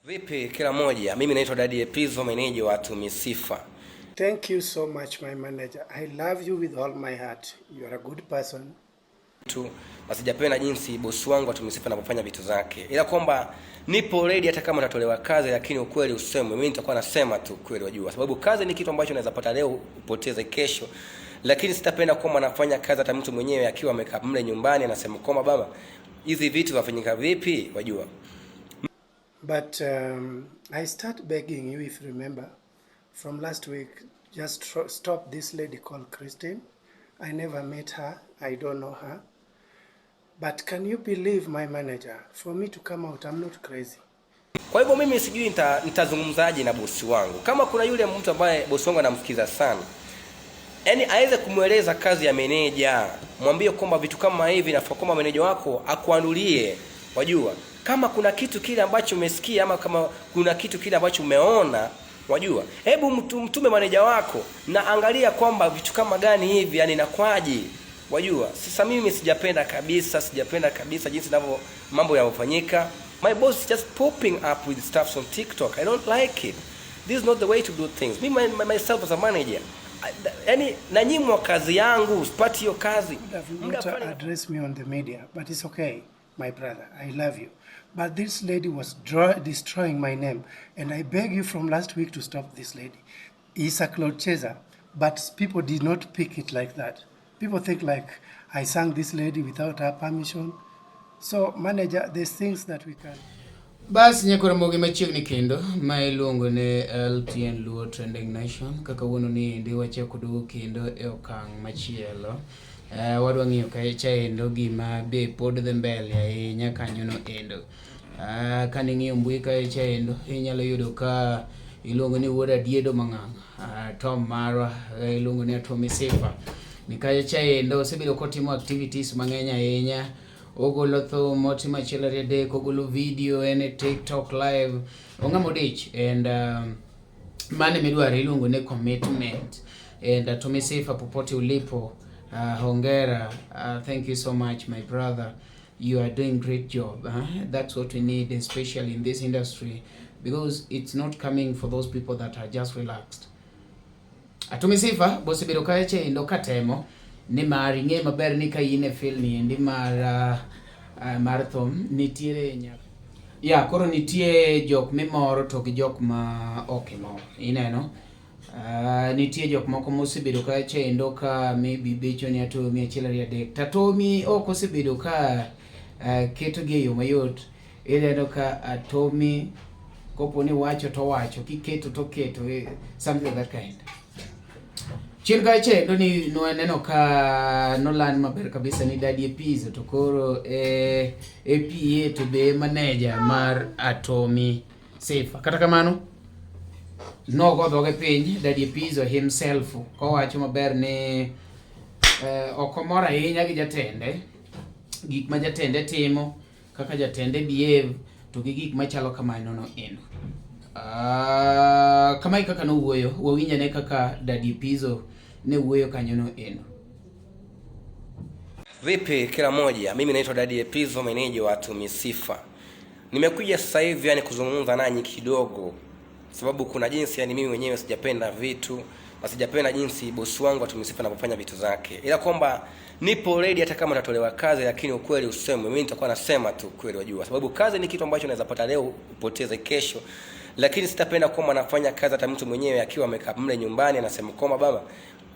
Vipi kila moja, mimi naitwa Daddy Epizo, meneja wa Tumisifa. Thank you so much, my manager. I love you with all my heart. You are a good person. Tu na sijapenda jinsi bosi wangu Tumisifa anapofanya vitu zake, ila kwamba nipo ready hata kama natolewa kazi, lakini ukweli usemwe. Mimi nitakuwa nasema tu ukweli, wajua, sababu kazi ni kitu ambacho unaweza pata leo upoteze kesho, lakini sitapenda kwamba nafanya kazi hata mtu mwenyewe akiwa amekaa mle nyumbani anasema kwamba baba, hizi vitu vafanyika vipi, wajua. But I start begging you, if you remember, from last week, just stop this lady called Christine. I never met her. I don't know her. But can you believe my manager? For me to come out, I'm not crazy. Kwa hivyo mimi sijui nitazungumzaje na bosi wangu. Kama kuna yule mtu ambaye bosi wangu anamsikiza sana, yaani aweze kumweleza kazi ya meneja, mwambie kwamba vitu kama hivi nafaa kwamba meneja wako akuanulie. Wajua, kama kuna kitu kile ambacho umesikia ama kama kuna kitu kile ambacho umeona, wajua, hebu mtume maneja wako na angalia kwamba vitu kama gani hivi, yani nakwaje. Wajua, sasa mimi sijapenda kabisa, sijapenda kabisa jinsi navyo mambo yanavyofanyika. My boss is just popping up with stuff on TikTok. I don't like it. This is not the way to do things. Me myself as a manager, yani nanyimwa kazi yangu, sipati hiyo kazi. Could have Muda not fulani addressed me on the media, but it's okay, my brother. I love you. But this lady was destroying my name, and I beg you from last week to stop this lady. He's a clout chaser, but people did not pick it like that. People think like I sang this lady without her permission. So, manager, there's things that we can. Bas nyakora mogi machiegni kendo ma iluongo ni LTN Luo Trending Nation kaka wuono ni endi wachako duogo kendo e okang' machielo. Wadwa ng'iyo kacha endo gima be pod dhi mbele ahinya kanyo no endo. Kaning'iyo mbui kacha endo inyalo yudo ka iluongo ni wuod Adiedo Mang'ang'a, Tom marwa iluongo ni Atomi Sifa. Ni kacha endo osebedo kotimo activities mang'eny ahinya ogolo thum otimo achiel ariyo adek ogolo video en e TikTok live ong'ama odich and mane midwaro iluongo ni commitment and Tommy Sifa popote ulipo, hongera, thank you so much, my brother. You are doing great job, huh? That's what we need, especially in this industry, because it's not coming for those people that are just relaxed. Atumi Sifa bosebedo kacha endo katemo nimar ing'e maber ni ka in e field ni endi mar mar thum nitiere nyaka ya koro nitie jok mimoro to gi jok ma ok imoro ineno. Nitie jok moko mosebedo kacha endo ka maybe becho ni Atomi achiel ariyo adek to Atomi ok osebedo ka ketogi e yo mayot. Ineno ka Atomi kopo ni wacho to wacho kiketo to keto, something of that kind. Chien kacha endo ni nwaneno ka noland maber kabisa ni Daddy Epizo to koro e PA to be manager mar Atomi Sifa. Kata kamano nogo dhoge piny Daddy Epizo himself kowacho maber ni ok omor ahinya gi jatende, gik ma jatende timo, kaka jatende behave to gi gik machalo kamano no endo. Kamae kaka nowuoyo, wawinj ane kaka Daddy Epizo ne wuoyo kanyo no endo. Vipi kila moja, mimi naitwa Daddy Epizo, meneja wa Tumisifa. Nimekuja sasa hivi yani kuzungumza nanyi kidogo, sababu kuna jinsi yani mimi mwenyewe sijapenda vitu na sijapenda jinsi bosi wangu wa Tumisifa anapofanya vitu zake, ila kwamba nipo ready hata kama natolewa kazi, lakini ukweli usemwe. Mimi nitakuwa nasema tu ukweli, wajua, sababu kazi ni kitu ambacho unaweza pata leo upoteze kesho, lakini sitapenda kwamba nafanya kazi hata mtu mwenyewe akiwa amekaa mle nyumbani anasema kwamba baba,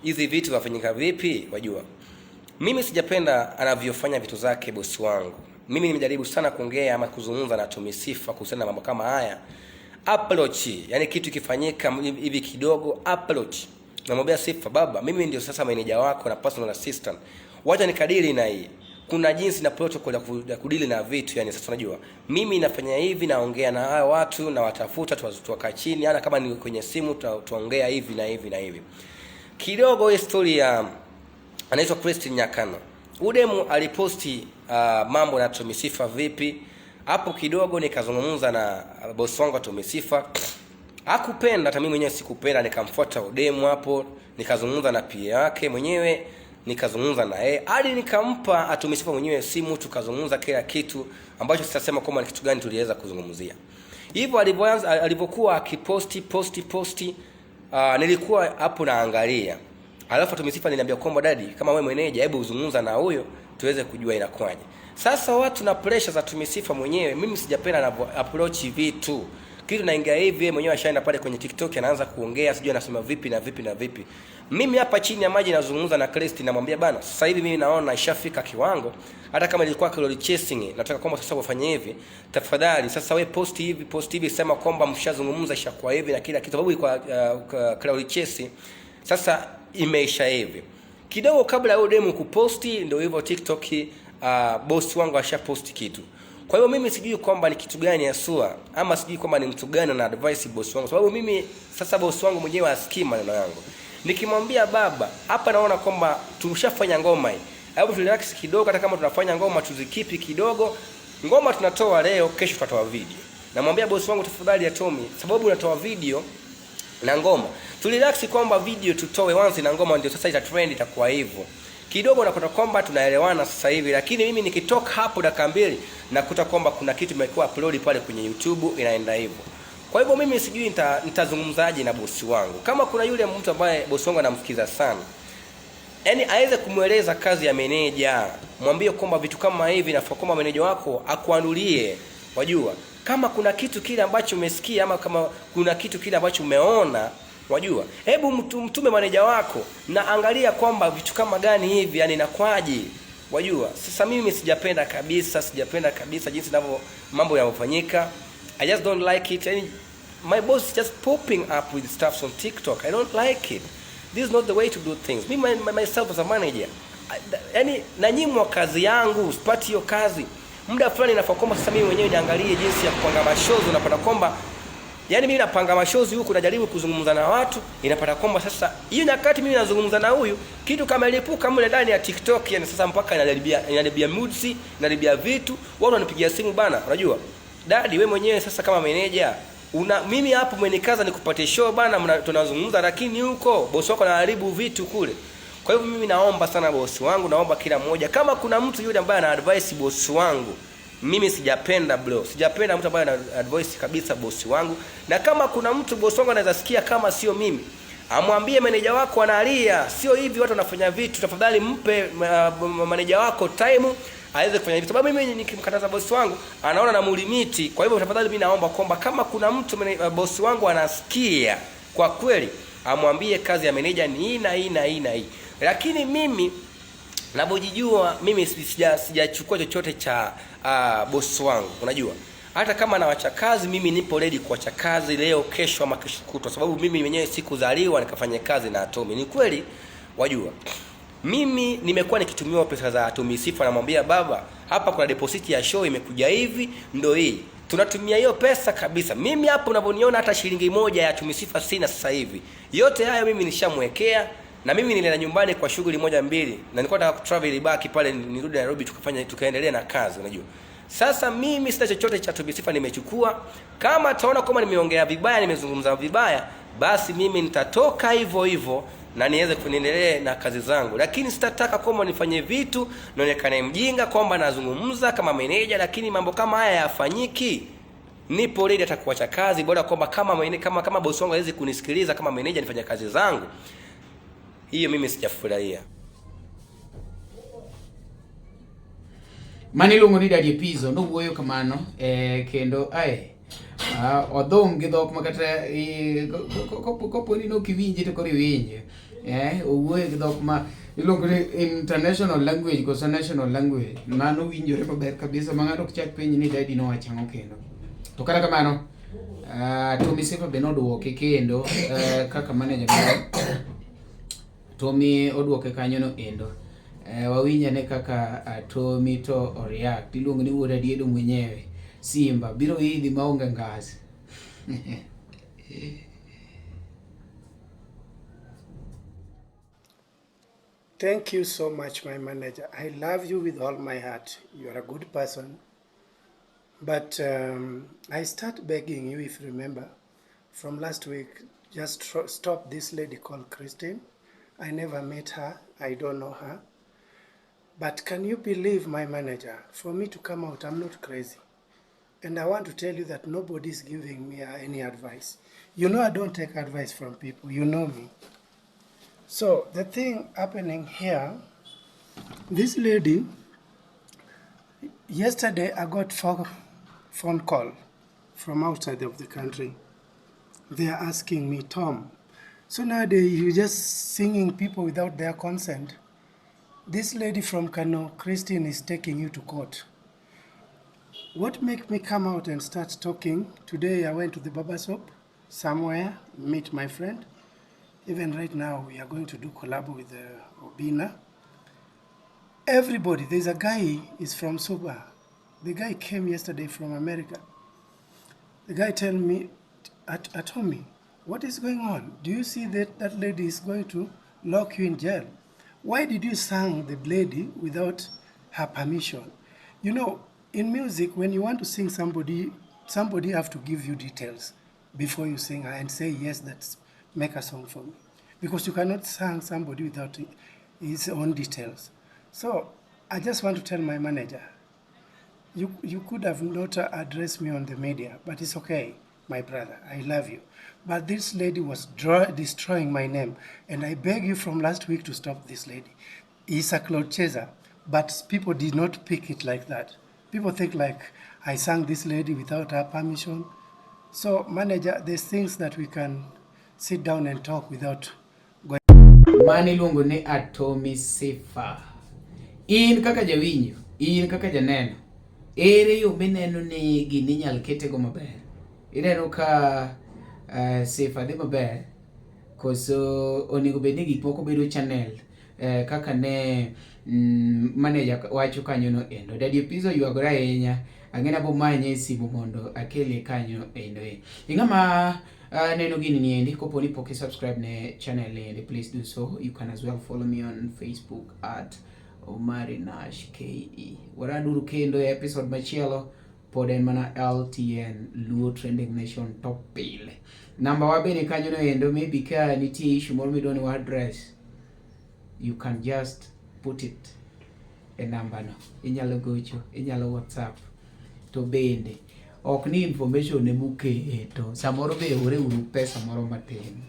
hizi vitu vafanyika vipi, wajua. Mimi sijapenda anavyofanya vitu zake bosi wangu. Mimi nimejaribu sana kuongea ama kuzungumza na Tumisifa kuhusiana na mambo kama haya. Approach, yani kitu kifanyika hivi kidogo approach. Namwambia Sifa, baba, mimi ndio sasa meneja wako na personal assistant. Wacha nikadili na hii. Kuna jinsi na protocol ya kudili na vitu yani. Sasa unajua mimi nafanya hivi, naongea na hawa watu na watafuta tuwakaa chini, hata kama ni kwenye simu tuongea hivi na hivi na hivi. Kidogo hii story ya anaitwa Christine Nyakano. Udemu aliposti mambo na Tumisifa vipi hapo, kidogo nikazungumza na bosi wangu Tumisifa, hakupenda, hata mimi mwenyewe sikupenda. Nikamfuata udemu hapo, nikazungumza na PA yake mwenyewe. Nikazungumza na yeye hadi nikampa Atommy Sifa mwenyewe simu, tukazungumza kila kitu ambacho sitasema kwamba ni kitu gani tuliweza kuzungumzia. Hivyo alivyoanza, alivyokuwa akiposti posti posti, nilikuwa hapo naangalia. Alafu Atommy Sifa niliambia kwamba daddy, kama wewe meneja, hebu uzungumza na huyo tuweze kujua inakuwaje. Sasa watu na pressure za Atommy Sifa mwenyewe, mimi sijapenda na approach vitu. Kitu naingia hivi, yeye mwenyewe ashaenda pale kwenye TikTok anaanza kuongea, sijui anasema vipi na vipi na vipi. Mimi hapa chini ya maji nazungumza na Christy, namwambia bana, sasa hivi mimi naona ishafika kiwango, hata kama ilikuwa clout chasing, nataka kwamba sasa ufanye hivi, tafadhali sasa we post hivi, post hivi, sema kwamba mshazungumza ishakuwa hivi na kila kitu, sababu ilikuwa clout chasing, sasa imeisha hivi. Kidogo kabla ya demu kuposti, ndio hivyo TikTok, boss wangu ashaposti kitu. Kwa hiyo mimi sijui kwamba ni kitu gani haswa, ama sijui kwamba ni mtu gani na advice boss wangu, sababu mimi sasa boss wangu mwenyewe asikii maneno yangu. Nikimwambia baba, hapa naona kwamba tumeshafanya ngoma hii, hebu tu relax kidogo, hata kama tunafanya ngoma tuzikeep kidogo. Ngoma tunatoa leo, kesho tutatoa video. Namwambia boss wangu, tafadhali Atomi, sababu unatoa video na ngoma, tu relax kwamba video tutoe once na ngoma ndio sasa ita trend, itakuwa hivyo kidogo, nakuta kwamba tunaelewana sasa hivi. Lakini mimi nikitoka hapo dakika mbili nakuta kwamba kuna kitu imekuwa upload pale kwenye YouTube inaenda hivyo. Kwa hivyo mimi sijui nitazungumzaje na bosi wangu. Kama kuna yule mtu ambaye bosi wangu anamsikiza sana, yaani aweze kumweleza kazi ya meneja, mwambie kwamba vitu kama hivi nafaa kwamba meneja wako akuanulie. Wajua, kama kuna kitu kile ambacho umesikia ama kama kuna kitu kile ambacho umeona, wajua, hebu mtume maneja wako na angalia kwamba vitu kama gani hivi, yani inakwaje. Wajua, sasa mimi sijapenda kabisa, sijapenda kabisa jinsi ninavyo mambo yanavyofanyika. I just don't like it. Yani, my boss is just popping up with stuff on TikTok. I don't like it. This is not the way to do things. Me, myself as a manager, yani nanyimwa kazi yangu, sipati hiyo kazi. Muda fulani nafaa kwamba sasa mimi mwenyewe niangalie jinsi ya kupanga mashows, unapata kwamba yani mimi napanga mashows huku najaribu kuzungumza na watu, inapata kwamba sasa hiyo nyakati mimi nazungumza na huyu, kitu kama ilipuka mle ndani ya TikTok, yani sasa mpaka inaharibia moods, inaharibia vitu, watu wananipigia simu bana, unajua daddy wewe mwenyewe sasa kama manager una mimi hapo umenikaza nikupatie show bana, tunazungumza lakini huko bosi wako anaharibu vitu kule. Kwa hivyo mimi naomba sana bosi wangu, naomba kila mmoja, kama kuna mtu yule ambaye ana advice bosi wangu, mimi sijapenda bro, sijapenda mtu ambaye ana advice kabisa bosi wangu. Na kama kuna mtu bosi wangu anaweza sikia kama sio mimi, amwambie meneja wako analia, sio hivi watu wanafanya vitu. Tafadhali mpe meneja wako time aweze kufanya hivi, sababu mimi nikimkataza bosi wangu anaona na mulimiti. Kwa hivyo tafadhali mimi naomba kwamba kama kuna mtu bosi wangu anasikia kwa kweli, amwambie kazi ya meneja ni hii na hii na hii na hii. Lakini mimi ninavyojijua mimi sijachukua chochote cha bosi wangu. Unajua, hata kama nawacha kazi, mimi nipo ready kuacha kazi leo, kesho ama kesho kutwa, sababu mimi mwenyewe sikuzaliwa nikafanya kazi na Atomi. Ni kweli, wajua, mimi nimekuwa nikitumiwa pesa za Atomi Sifa, namwambia baba, hapa kuna deposit ya show imekuja hivi, ndo hii tunatumia hiyo pesa kabisa. Mimi hapo unavyoniona hata shilingi moja ya Atomi Sifa sina sasa hivi. Yote hayo mimi nishamwekea, na mimi nilienda nyumbani kwa shughuli moja mbili, na nilikuwa nataka kutravel back pale nirudi Nairobi tukaendelea na kazi, unajua. Sasa mimi sina chochote cha Atomi Sifa nimechukua. Kama ataona kama nimeongea vibaya, nimezungumza vibaya, basi mimi nitatoka hivyo hivyo na niweze kuendelea na kazi zangu. Lakini sitataka kwamba nifanye vitu nionekane mjinga kwamba nazungumza kama meneja, lakini mambo kama haya hayafanyiki. Nipo ready hata kuacha kazi, bora kwamba kama bosi wangu hawezi kunisikiliza kama meneja nifanye kazi zangu. Hiyo mimi sijafurahia. Mano iluongo ni Daddy Epizo nowuoyo kamano kendo ae odhum gi dhok ma kata kopo ni nok iwinje to koro iwinje. Owuoyo gi dhok ma iluongo ni international language koso national language. Mano winjore maber kabisa ma ng'ato ok chak penji ni daddy nowacho ang'o kendo. To kata kamano, Tommy Sifa be noduoke kendo kaka manager mare. Tommy oduoke kanyo no endo. Wawinj ane kaka Tommy to o react. Iluongo ni wuod Adiedo mwenyewe. Simba biro idhi maonge ngazi. Thank you so much, my manager. I love you with all my heart. You are a good person. But I start begging you, if you remember, from last week, just stop this lady called Christine. I never met her. I don't know her. But can you believe my manager? For me to come out, I'm not crazy. And I want to tell you that nobody's giving me any advice. You know, I don't take advice from people. You know me. So the thing happening here, this lady, yesterday I got phone call from outside of the country. They are asking me, Tom, so nowadays you just singing people without their consent. This lady from Kano, Christine, is taking you to court. What made me come out and start talking? Today I went to the barber shop somewhere, meet my friend. Even right now we are going to do collab with Obina. Everybody, there's a guy is from Suba. The guy came yesterday from America. The guy tell me, Atomy, what is going on? Do you see that that lady is going to lock you in jail? Why did you sing the lady without her permission? You know, in music, when you want to sing somebody, somebody have to give you details before you sing her and say, yes, that's make a song for me. Because you cannot sing somebody without his own details. So I just want to tell my manager, you could have not addressed me on the media, but it's okay, my brother. I love you. But this lady was destroying my name, and I beg you from last week to stop this lady. It's a cloud chaser, but people did not pick it like that. People think like I sang this lady without her permission. So, manager, there's things that we can sit down and talk without going. Mano iluongo ni Atomy Sifa. In kaka jawinjo, in kaka janeno, ere yo mineno ni gini inyal ketego maber? Ineno ka Sifa dhi maber koso onego bed ni gik moko bedo channel kaka ne manager wacho kanyo no endo. Daddy Epizo ywagore ahinya, ang'e ni abomanye e simu mondo akele kanyo endo e. Ing'ama neno gini ni endi, kopo ni pok i subscribe ne channel ni endi, please do so. You can as well follow me on Facebook at Omari Nash KE. Waraduru kendo e episode machielo, pod en mana LTN Luo Trending Nation top pile. Namba wa bende kanyo no endo, maybe ka nitie issue moro midwa ni wa address, you can just put it e namba no. Inyalo gocho, inyalo WhatsApp. To bende, ok ni information emuketo, samoro be ore uru pesa moro matin.